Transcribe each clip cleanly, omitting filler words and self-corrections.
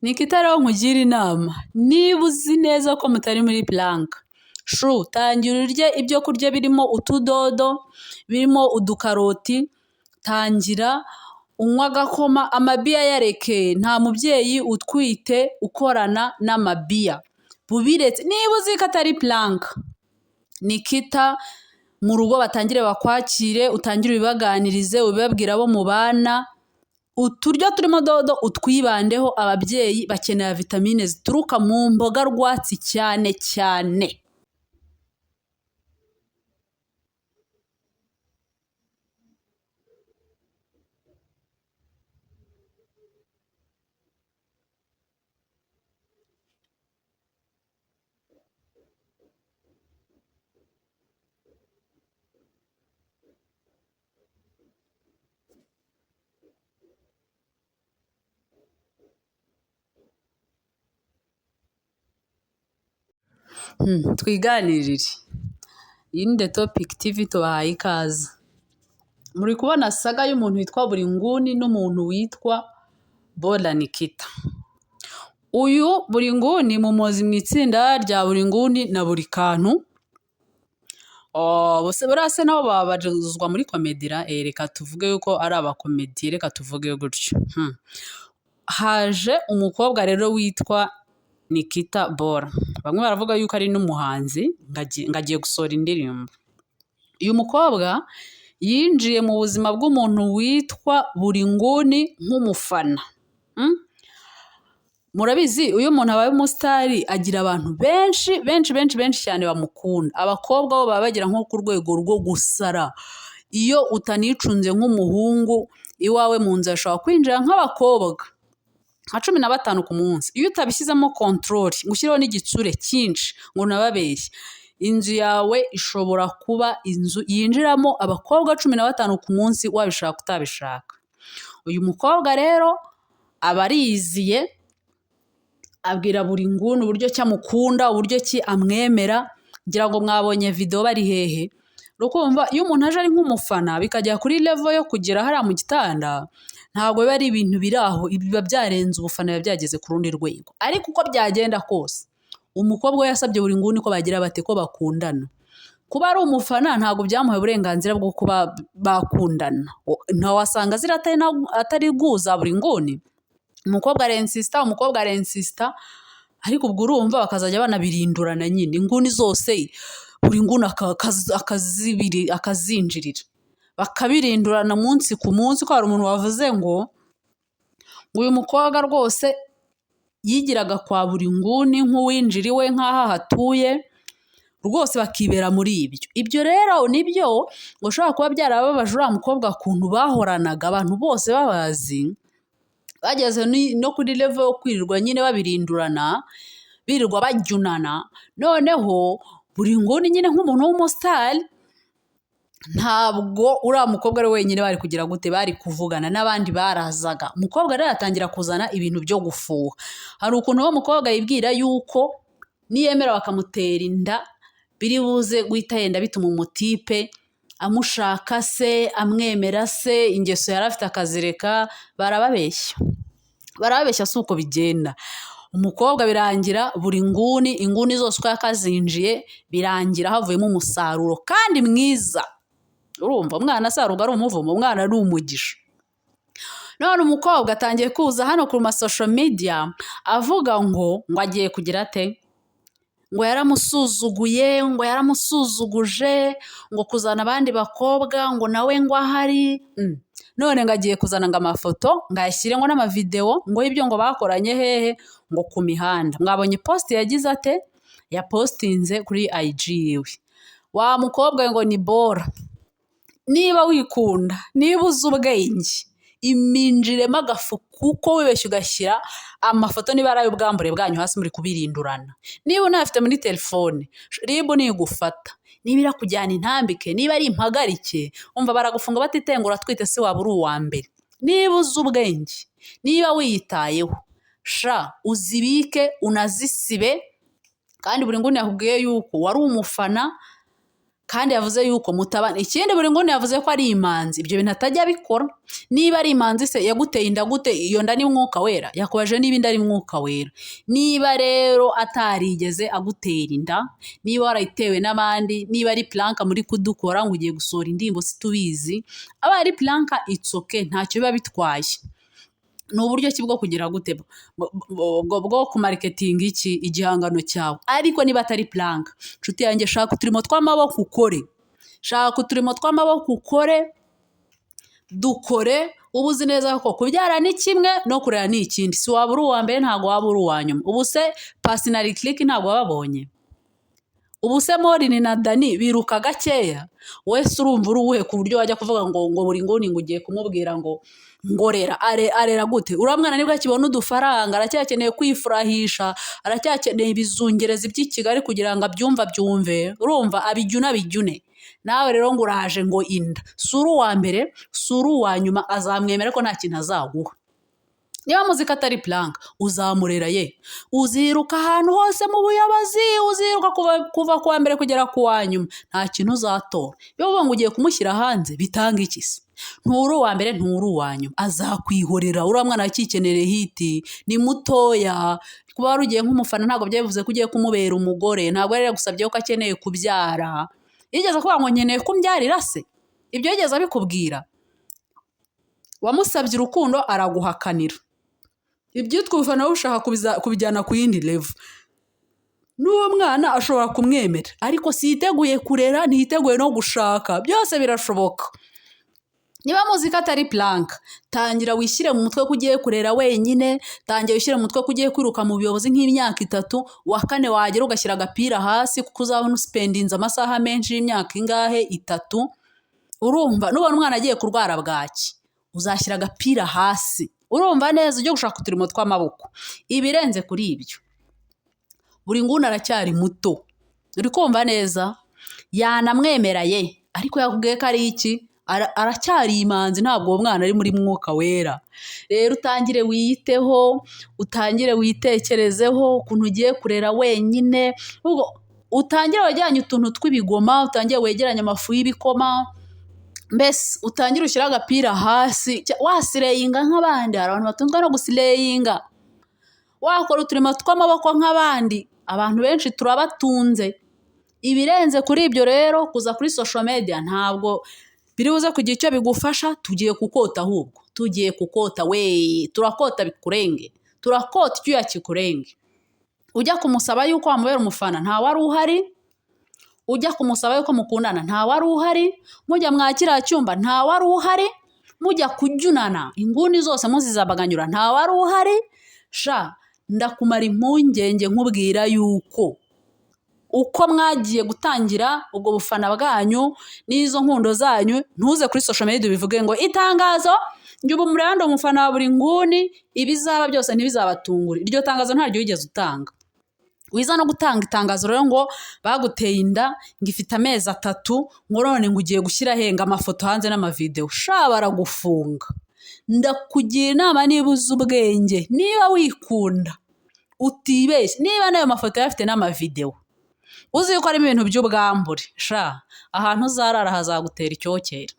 Nikita rero nkugira inama, niba uzi neza ko mutari muri prank, shu tangira urye ibyo kurya birimo utudodo, birimo udukaroti, tangira unywa agakoma, amabiya yareke, nta mubyeyi utwite ukorana n'amabiya, bubiretse niba uzi ko atari prank. Nikita mu rugo batangire bakwakire, utangire ubibaganirize, ubibabwire abo mubana, uturyo turimo dodo utwibandeho, ababyeyi bakenera vitamine zituruka mu mboga rwatsi cyane cyane. Twiganirire. Iyi ni The Topic TV, tubahaye ikaze. Muri kubona saga y'umuntu witwa Buringuni n'umuntu witwa Bola Nikita. Uyu Buringuni mumuzi mu itsinda rya Buringuni na Buri Kantu. Oh, bose buriya se nabo babarizwa muri comedy ra? Reka tuvuge yuko ari abakomedi, reka tuvuge gutyo. Haje umukobwa rero witwa Nikita Bora. Bamwe baravuga yuko ari n'umuhanzi, ngo agiye gusohora indirimbo. Uyu mukobwa yinjiye mu buzima bw'umuntu witwa Buringuni nk'umufana. Murabizi iyo umuntu abaye umusitari agira abantu benshi benshi benshi benshi cyane bamukunda. Abakobwa bo baba bagera nko ku rwego rwo gusara. Iyo utanicunze nk'umuhungu iwawe mu nzu hashobora kwinjira nk'abakobwa nka 15 ku munsi. Iyo utabishyizemo control, ngo ushyireho n'igitsure cyinshi ngo unababeshye, inzu yawe ishobora kuba inzu yinjiramo abakobwa 15 ku munsi, wabishaka utabishaka. Uyu mukobwa rero aba ariyiziye, abwira buri nguni uburyo ki amukunda, uburyo ki amwemera. Ngira ngo mwabonye video bari hehe. Urukumva iyo umuntu aje ari nk'umufana bikajya kuri level yo kugera hariya mu gitanda, ntabwo biba ari ibintu biri aho, biba byarenze ubufana, biba byageze ku rundi rwego. Ariko uko byagenda kose, umukobwa we yasabye buri nguni ko bagira bate, ko bakundana. Kuba ari umufana ntabwo byamuhaye uburenganzira bwo kuba bakundana. Ntawasanga ziriya atari guza buri nguni. Umukobwa arensista, umukobwa arensista, ariko ubwo urumva bakazajya banabirindurana nyine. Inguni zose buri nguni akazinjirira. Bakabirindurana umunsi ku munsi. Ko hari umuntu wavuze ngo uyu mukobwa rwose yigiraga kwa buri nguni nk'uwinjira iwe nk'aho ahatuye, rwose bakibera muri ibyo. Ibyo rero nibyo ngo ushobora kuba byarababaje uriya mukobwa ukuntu bahoranaga abantu bose babazi, bageze no kuri level yo kwirirwa nyine babirindurana, birirwa bajyunana. Noneho buri nguni nyine nk'umuntu w'umusitari, ntabwo uriya mukobwa ari wenyine bari kugira gute, bari kuvugana n'abandi barazaga. Umukobwa rero atangira kuzana ibintu byo gufuha. Hari ukuntu uwo mukobwa yibwira yuko niyemera bakamutera inda biri buze guhita yenda bituma umutipe amushaka se, amwemera se, ingeso yari afite akazireka. Barababeshya, barababeshya, si uko bigenda. Umukobwa birangira buri nguni, inguni zose uko yakazinjiye, birangira havuyemo umusaruro kandi mwiza. Urumva umwana asaruga ari umuvumo, umwana ari umugisha. None umukobwa atangiye kuza hano ku ma social media avuga ngo agiye kugira ate, ngo yaramusuzuguye, ngo yaramusuzuguje, ngo kuzana abandi bakobwa ngo nawe ngo ahari. None ngo agiye kuzana ngo amafoto ngo ayashyire ngo n'amavideo ngo ibyo ngo bakoranye hehe, ngo ku mihanda. Mwabonye post yagize ate, yapostinze kuri IG yiwe. Wa mukobwa ngo ni Bora, niba wikunda, niba uzi ubwenge, iminjiremo agafu, kuko wibeshye ugashyira amafoto niba ari ay'ubwambure bwanyu hasi muri kubirindurana. Niba unayafite muri telefone, RIB nigufata, niba irakujyana intambike, niba ari impagarike, umva baragufunga batitengura twite, se waba uri uwa mbere. Niba uzi ubwenge, niba wiyitayeho, sha uzibike unazisibe. Kandi buri nguni yakubwiye yuko wari umufana, Kandi yavuze yuko mutabana. Ikindi, buri nguni yavuze ko ari imanzi, ibyo bintu atajya abikora. Niba ari imanzi se, yaguteye inda gute? Iyo nda ni Mwuka Wera? Yakubaje niba inda ari Mwuka Wera. Niba rero atarigeze agutera inda, niba warayitewe n'abandi, niba ari prank muri kudukora ngo ugiye gusohora indirimbo, situbizi. Aba ari prank, it's okay, ntacyo biba bitwaye. Ni uburyo ki bwo kugira gute, bwo kumarketinga iki igihangano cyawe. Ariko niba atari prank, nshuti yanjye, shaka uturimo tw'amaboko ukore, shaka uturimo tw'amaboko ukore, dukore. Uba uzi neza ko kubyara ni kimwe no kurera ni ikindi. Si waba uri uwa mbere, ntabwo waba uri uwa nyuma. Ubu se Paccy na Lick ntabwo wababonye? Ubu se Morini na Dani biruka gakeya? Wese urumva uri uwuhe ku buryo wajya kuvuga ngo buri nguni ngo ugiye kumubwira ngo ngorera? Arera gute? Uriya mwana nibwo akibona udufaranga, aracyakeneye kwifurahisha, aracyakeneye ibizungerezi by'i Kigali kugira ngo abyumve abyumve, urumva, abijyune abijyune. Nawe rero ngo uraje ngo inda. Si uri uwa mbere, si uri uwa nyuma. Azamwemera ko nta kintu azaguha. Niba muzi ko atari prank, uzamurera ye? Uziruka ahantu hose mu buyobozi, uziruka kuva ku wa mbere kugera ku wa nyuma, nta kintu uzatora. Iyo uvuga ngo ugiye kumushyira hanze, bitanga iki se? Nturi uwa mbere, nturi uwa nyuma, azakwihorera. Uriya mwana akikenere hit, ni mutoya. Kuba wari ugiye nk'umufana ntabwo byabivuze ko ugiye kumubera umugore. Ntabwo yari yagusabye ko akeneye kubyara. Yigeze kuvuga ngo nkeneye ko umbyarira se? Ibyo yigeze abikubwira? Wamusabye urukundo araguhakanira. Ibyitwa ubufana ushaka kubijyana ku yindi level. N'uwo mwana ashobora kumwemera, ariko si yiteguye kurera, ntiyiteguye no gushaka. Byose birashoboka. Niba muzi ko atari prank, tangira wishyire mu mutwe ko ugiye kurera wenyine. Tangira wishyire mu mutwe ko ugiye kwiruka mu buyobozi nk'imyaka 3, uwa kane wagera ugashyira agapira hasi, kuko uzabona uspendinze amasaha menshi y'imyaka ingahe? 3. Urumva, nubona umwana agiye kurwara bwaki, uzashyira agapira hasi, urumva neza, ujye gushaka uturimo tw'amaboko. Ibirenze kuri ibyo, buri nguni aracyari muto, uri kumva neza? Yanamwemera ye, ariko yakubwiye ko ari iki? Aracyari imanzi, ntabwo uwo mwana ari muri Mwuka Wera. Rero utangire wiyiteho, utangire witekerezeho ukuntu ugiye kurera wenyine. Ubwo utangire wegeranye utuntu tw'ibigoma, utangire wegeranye amafu y'ibikoma, mbese utangire ushyire agapira hasi, waslayinga nk'abandi. Hari abantu batunzwe no guslayinga. Wakora uturimo tw'amaboko nk'abandi, abantu benshi turabatunze. Ibirenze kuri ibyo rero, kuza kuri social media ntabwo biri buze kugira icyo bigufasha. Tugiye kukota, ahubwo tugiye kukota we, turakota bikurenge, turakota icyuya kikurenge. Ujya kumusaba yuko wamubera umufana, nta wari uhari. Ujya kumusaba yuko mukundana, nta wari uhari. Mujya mwa kiriya cyumba, nta wari uhari. Mujya kujyunana, inguni zose muzizabaganyura, nta wari uhari. Sha, ndakumara impungenge nkubwira yuko uko mwagiye gutangira ubwo bufana bwanyu n'izo nkundo zanyu, ntuze kuri social media ubivuge ngo itangazo, njye ubu murando umufana wa buri nguni, ibizaba byose ntibizabatungure. Iryo tangazo ntaryo wigeze utanga. Wiza no gutanga itangazo rero ngo baguteye inda, ngo ifite amezi 3, ngo none ngo ugiye gushyira henga amafoto hanze n'amavideo. Sha, baragufunga. Ndakugira inama, niba uzi ubwenge, niba wikunda, utibeshye, niba n'ayo mafoto yafite n'amavideo uzi yuko harimo ibintu by'ubwambure, sha, ahantu uzarara hazagutera icyokere,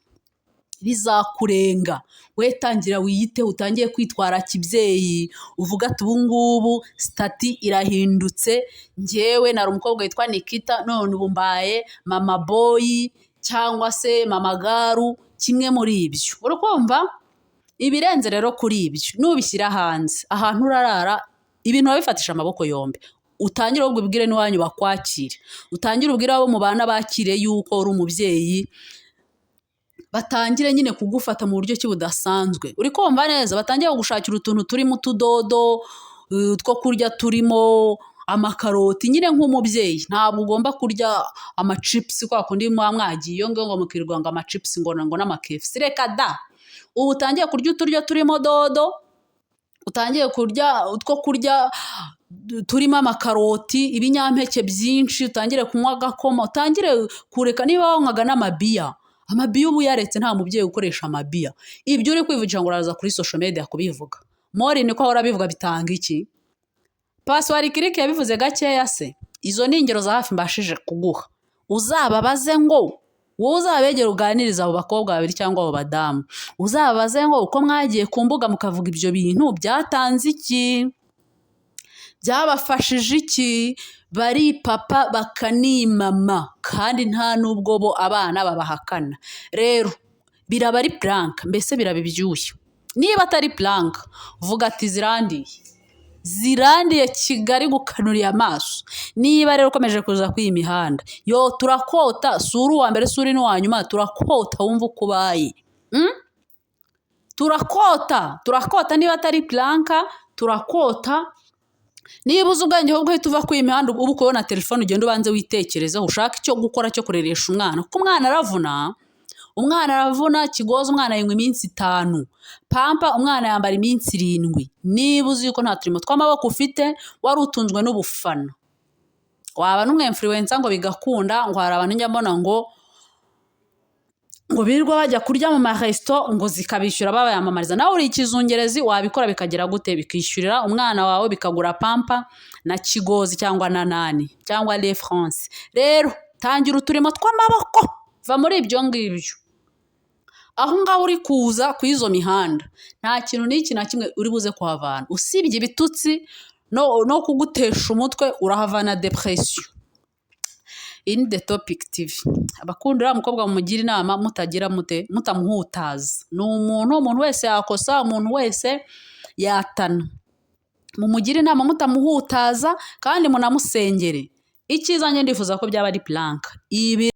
bizakurenga. We tangira wiyite, utangiye kwitwara kibyeyi, uvuga ati ubu ngubu status irahindutse, njyewe nari umukobwa witwa Nikita, none ubu mbaye mama boy cyangwa se mama girl, kimwe muri ibyo. Uri kumva? Ibirenze rero kuri ibyo, nubishyira hanze, ahantu urarara, ibintu urabifatisha amaboko yombi. Utangire ahubwo ubwire n'iwanyu bakwakire, utangire ubwire abo mubana bakire yuko uri umubyeyi, batangire nyine kugufata mu buryo ki budasanzwe. Uri kumva neza? Batangire kugushakira utuntu turimo utudodo two kurya, turimo amakaroti, nyine nk'umubyeyi. Ntabwo ugomba kurya amachips kwa kundi muba mwagiye iyo ngiyo ngo mukirirwa ngo amachips ngo n'amaKFC. Reka da! Ubu utangiye kurya uturyo turimo dodo, utangiye kurya utwo kurya turimo amakaroti, ibinyampeke byinshi, utangire kunywa agakoma, utangire kureka niba wanywaga n'amabiya. Amabiya ubu yaretse, nta mubyeyi ukoresha amabiya. Ibyo uri kwivugisha ngo uraza kuri social media kubivuga, Mori niko ahora abivuga, bitanga iki? Paccy wa Lick yabivuze gakeya se? Izo ni ingero za hafi mbashije kuguha. Uzababaze ngo wowe uzabegere, uganirize abo bakobwa babiri cyangwa abo badamu, uzababaze ngo uko mwagiye ku mbuga mukavuga ibyo bintu, byatanze iki? Byabafashije iki? Bari papa bakanimama, kandi nta n'ubwo bo abana babahakana. Rero biraba ari prank, mbese biraba ibyuya. Niba atari prank, vuga ati zirandiye, zirandiye Kigali gukanuriye amaso. Niba rero ukomeje kuza kuri iyi mihanda yo, turakota. Si uri uwa mbere, si uri n'uwa nyuma. Turakota wumva uko ubaye. Turakota, turakota. Niba atari prank, turakota. Niba uzi ubwenge, ahubwo uhita uva kuri iyi mihanda. Uba ukubona telefone, ugenda ubanze witekerezeho, ushake icyo gukora cyo kureresha umwana, kuko umwana aravuna, umwana aravuna. Kigozi umwana yinywa iminsi 5, pampa umwana yambara iminsi 7. Niba uzi yuko nta turimo tw'amaboko ufite, wari utunzwe n'ubufana, waba n'umu influencer ngo bigakunda, ngo hari abantu njya mbona ngo birirwa bajya kurya mu maresito ngo zikabishyura babayamamariza, nawe uri ikizungerezi, wabikora bikagera gute, bikishyurira umwana wawe, bikagura pampa na kigozi cyangwa na nani cyangwa le France. Rero tangira uturimo tw'amaboko, va muri ibyo ngibyo. Aho ngaho uri kuza ku izo mihanda, nta kintu n'iki na kimwe uri buze kuhavana usibye ibitutsi no kugutesha umutwe. Urahavana depression. Iyi ni The Topic TV. Abakunda uriya mukobwa, mumugira inama mutagira mute, mutamuhutaza. Ni umuntu, umuntu wese yakosa, umuntu wese yatana. Mumugire inama mutamuhutaza, kandi munamusengere. Icyiza, njye ndifuza ko byaba ari prank ibi.